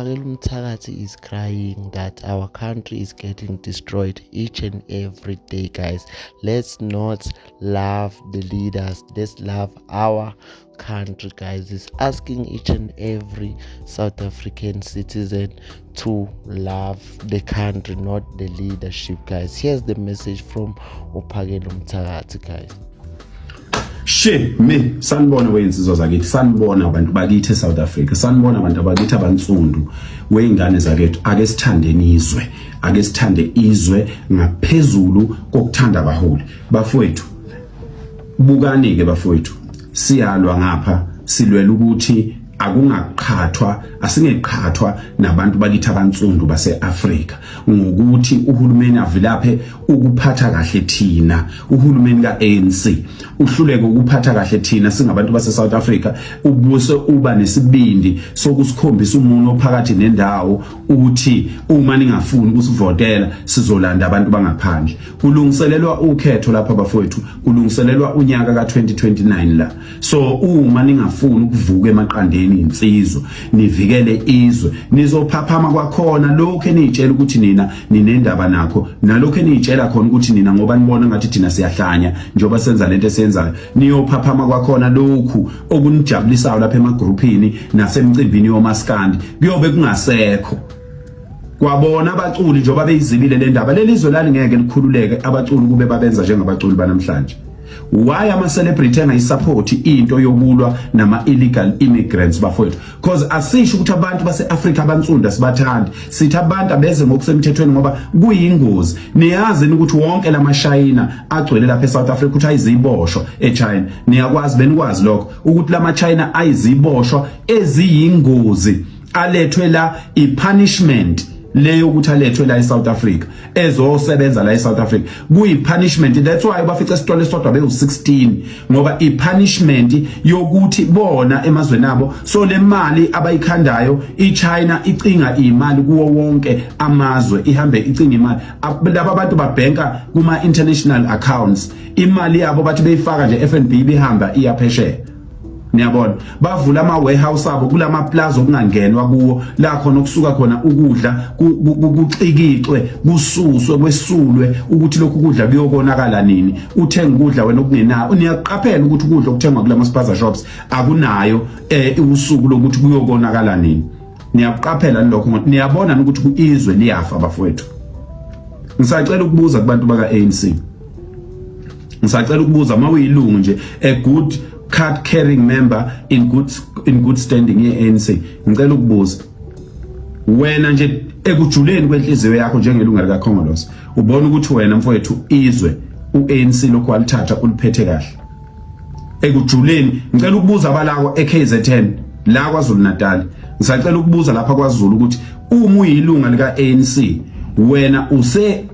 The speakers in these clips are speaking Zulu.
Phakelumthakathi is crying that our country is getting destroyed each and every day, guys. Let's not love the leaders, let's love our country, guys. Is asking each and every South African citizen to love the country, not the leadership, guys. Here's the message from uPhakelumthakathi, guys. She me sanibona weyinsizwa zakithi, sanibona abantu bakithi eSouth Africa, sanibona abantu abakithi abansundu, weyingane zakethu. Ake sithandeni izwe, ake sithande izwe ngaphezulu kokuthanda abaholi bafowethu. Bukani ke bafowethu, siyalwa ngapha, silwela ukuthi akungaqhathwa, asingeqhathwa nabantu bakithi abansundu base-Afrika ngokuthi uhulumeni avilaphe ukuphatha kahle thina. Uhulumeni ka-ANC uhluleke ukuphatha kahle thina singabantu base-South Africa, ubuse uba nesibindi sokusikhombisa umuntu ophakathi nendawo, uthi uma ningafuni ukusivotela sizolanda abantu bangaphandle. Kulungiselelwa ukhetho lapha bafowethu, kulungiselelwa unyaka ka-2029 la. So uma ningafuni ukuvuka emaqandeni insizwa nivikele izwe, nizophaphama kwakhona lokho eniyitshela ukuthi nina ninendaba nakho, nalokho eniyitshela khona ukuthi nina, ngoba nibona ngathi thina siyahlanya njengoba senza lento esiyenzayo. Niyophaphama kwakhona lokhu okunijabulisayo lapha emagruphini nasemcimbini yomaskandi kuyobe kungasekho. Kwabona abaculi njengoba beyizibile le ndaba, leli zwe lalingeke likhululeke abaculi kube babenza njengabaculi banamhlanje. Why ama celebrity engayisupport into yokulwa nama illegal immigrants bafowethu? Because asisho ukuthi abantu base-Afrika abansundu sibathandi, sithi abantu abeze ngokusemthethweni ngoba kuyingozi. Niyazi ukuthi wonke lamashayina agcwele lapha eSouth Africa ukuthi ayiziboshwa eChina? Niyakwazi, benikwazi lokho ukuthi lama China ayiziboshwa eziyingozi alethwe la, i-punishment leyo ukuthi alethwe la eSouth Africa ezosebenza la eSouth Africa kuyi punishment. That's why bafica esitolo esodwa bewu16, ngoba i punishment yokuthi bona emazweni abo. So le mali abayikhandayo, iChina icinga imali kuwo wonke amazwe, ihambe icinga imali. Laba abantu babhenka kuma international accounts, imali yabo bathi beyifaka nje FNB bihamba iyaphesheya. Niyabona, bavula ama warehouse abo kulama plaza okungangenwa kuwo, la khona okusuka khona ukudla kuxikixwe, kususwe, kwesulwe ukuthi lokhu kudla kuyokonakala nini. Uthenga ukudla wena okungenayo, niyaqaphela ukuthi ukudla okuthengwa kulama spaza shops akunayo usuku lokuthi kuyokonakala nini. Niyaqaphela lokho? Niyabona ukuthi izwe liyafa bafowethu. Ngisacela ukubuza kubantu baka ANC, ngisacela ukubuza, uma uyilungu nje, a good card carrying member in good standing ye-ANC, ngicela ukubuza wena nje ekujuleni kwenhliziyo yakho njengelunga likaKhongolose, ubona ukuthi wena mfowethu izwe uANC lokhu walithatha uliphethe kahle ekujuleni? Ngicela ukubuza abalako eKZN la kwaZulu Natal, ngisacela ukubuza lapha kwaZulu ukuthi uma uyilunga lika ANC wena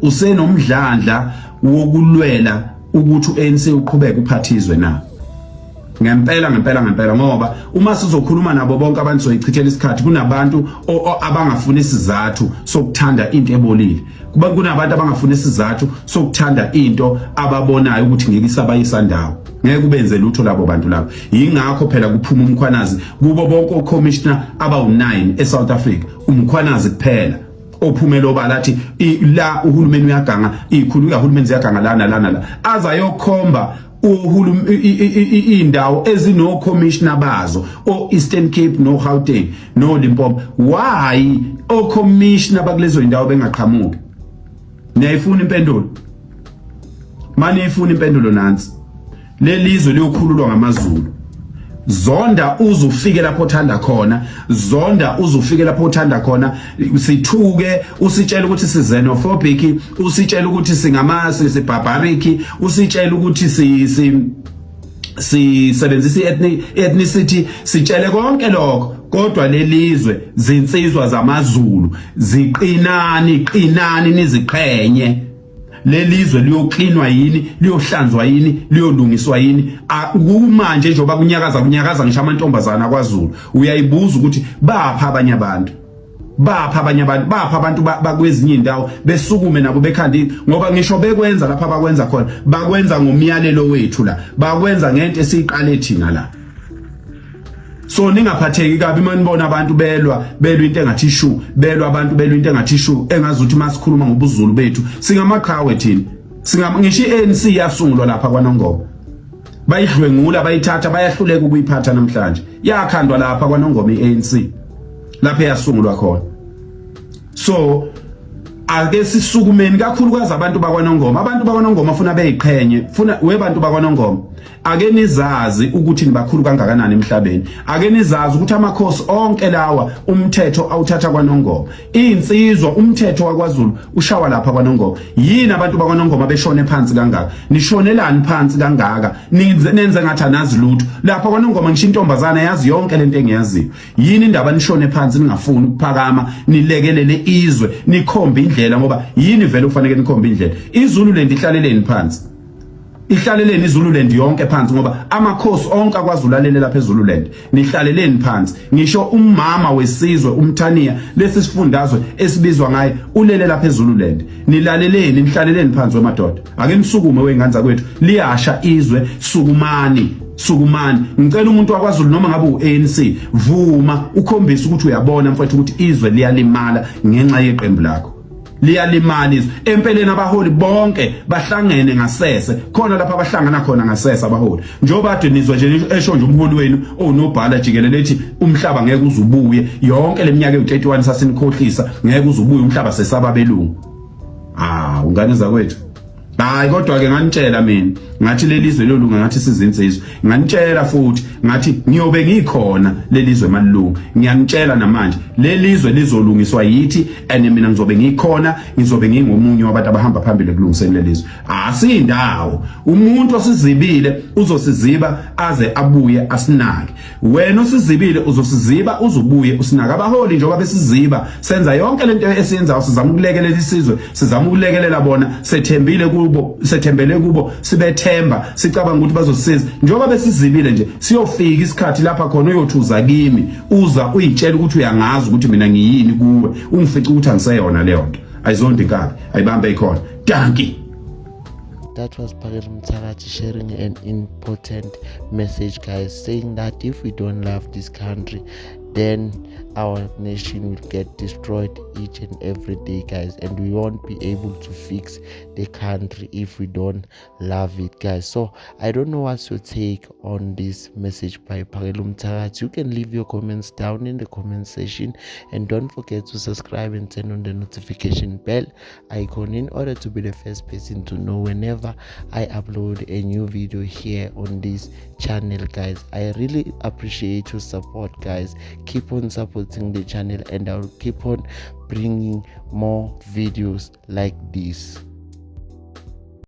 usenomdlandla wokulwela ukuthi uANC uqhubeke uphathizwe na ngempela, ngempela, ngempela? Ngoba uma sizokhuluma nabo bonke abantu soyichithela isikhathi. Kunabantu abangafuni isizathu sokuthanda into ebolile, kuba kunabantu abangafuni isizathu sokuthanda into ababonayo ukuthi ngeke isabayisa ndawo, ngeke kubenze lutho labo bantu labo. Yingakho phela kuphuma uMkhwanazi kubo bonke ocommissioner abawu9 eSouth Africa, uMkhwanazi kuphela ophumela obala athi la uhulumeni uyaganga, ikhulu kahulumeni ziyaganga lana lana la, azayokhomba indawo ezino commissioner bazo, o Eastern Cape no Gauteng no Limpopo. Why o commissioner bakulezo indawo bengaqhamuki? Niyayifuna impendulo? Manje ifuna impendulo nansi: lelizwe liyokhululwa ngamaZulu. Zonda uze ufike lapho othanda khona, zonda uze ufike lapho othanda khona, sithuke, usitshela ukuthi si xenophobic, usitshela ukuthi singama si barbaric, usitshela ukuthi si si sisebenzisa i-ethnicity, sitshele konke lokho, kodwa lelizwe, zinsizwa zamaZulu, ziqinani, qinani niziqhenye. Lelizwe liyoklinwa yini? Liyohlanzwa yini? Liyolungiswa yini? Kumanje njengoba kunyakaza, kunyakaza ngisho amantombazana kwaZulu, uyayibuza ukuthi bapha abanye abantu, bapha abanye abantu, bapha abantu bakwezinye indawo besukume nabo bekhandi, ngoba ngisho bekwenza lapha bakwenza khona, bakwenza ngomyalelo wethu la, bakwenza ngento esiyiqale thina la. So ningaphatheki kabi manibona abantu belwa, belwa into engathi shu, belwa abantu belwa into engathi shu, engazuthi masikhuluma ngobuZulu bethu singamaqhawe thina. Ngisho iANC yasungulwa lapha kwaNongoma, bayidlwengula, bayithatha, bayahluleka ukuyiphatha namhlanje. Yakhandwa lapha kwaNongoma iANC, lapho eyasungulwa khona. So ake sisukumeni kakhulukazi abantu bakwaNongoma. Abantu bakwaNongoma funa beyiqhenye, funa webantu bakwaNongoma, ake nizazi ukuthi nibakhulu kangakanani emhlabeni. Ake nizazi ukuthi amakhosi onke lawa umthetho awuthatha kwaNongoma, insizwa umthetho wakwaZulu ushawa lapha kwaNongoma. Yini abantu bakwaNongoma beshone phansi kangaka? Nishonelani phansi kangaka? Nenze ngathi anazi lutho lapha kwaNongoma. Ngisho intombazana yazi yonke lento engiyaziyo. Yini indaba nishone phansi, ningafuni ukuphakama, nilekelele izwe, nikhombe indlela? Ngoba yini vele ufanele nikhombe indlela? IZululand ihlaleleni phansi? Ihlaleleni iZululand yonke phansi? Ngoba amakhosi onke akwaZulu alele lapha eZululand. Nihlaleleni phansi? Ngisho umama wesizwe uMthaniya, lesi sifundazwe esibizwa ngaye, ulele lapha eZululand. Nilaleleni? Nihlaleleni phansi wemadoda? Ake nisukume wengane zakwethu, liyasha izwe. Sukumani, sukumani. Ngicela umuntu wakwaZulu, noma ngabe u-ANC, vuma ukhombise ukuthi uyabona mfowethu ukuthi izwe liyalimala ngenxa yeqembu lakho. Liyalimala izwe empeleni. Abaholi bonke bahlangene ngasese khona lapha abahlangana khona ngasese abaholi, njengoba kade nizwa nje esho nje umholi wenu onobhala jikelele ethi umhlaba ngeke uzubuye. Yonke leminyaka ewu-31 sasinikhohlisa, ngeke uzubuye umhlaba, sesaba belungu. Ah, ungane zakwethu, hayi kodwa ke nganitshela mina ngathi lelizwe lolunga, ngathi sizinsizwa. Nganitshela futhi ngathi ngiyobe ngikhona lelizwe malunga. Ngiyanitshela namanje, lelizwe lizolungiswa yithi, and mina ngizobe ngikhona, ngizobe ngingomunye wabantu abahamba phambili ekulungiseni lelizwe. Asindawo umuntu osizibile uzosiziba aze abuye asinake. Wena osizibile uzosiziba uzubuye usinaka. Abaholi njengoba besiziba, senza yonke lento esiyenzayo, sizama ukulekelela isizwe, sizama ukulekelela bona, sethembile kubo, sethembele kubo, sibethemba, sicabanga ukuthi bazosisiza. Njengoba besizibile nje, siyofika isikhathi lapha khona uyothi uza kimi, uza uyitshela ukuthi uyangazi ukuthi mina ngiyini kuwe, ungifice ukuthi angiseyona leyo nto. Ayizondi inkabi, ayibambe ikhona. Dankie. That was Phakelumthakathi sharing an important message, guys, saying that if we don't love this country, then our nation will get destroyed each and every day, guys, and we won't be able to fix the country if we don't love it, guys. So I don't know what's your take on this message by Phakelumthakathi. You can leave your comments down in the comment section, and don't forget to subscribe and turn on the notification bell icon in order to be the first person to know whenever I upload a new video here on this channel, guys. I really appreciate your support, guys. Keep on supporting the channel and I'll keep on bringing more videos like this.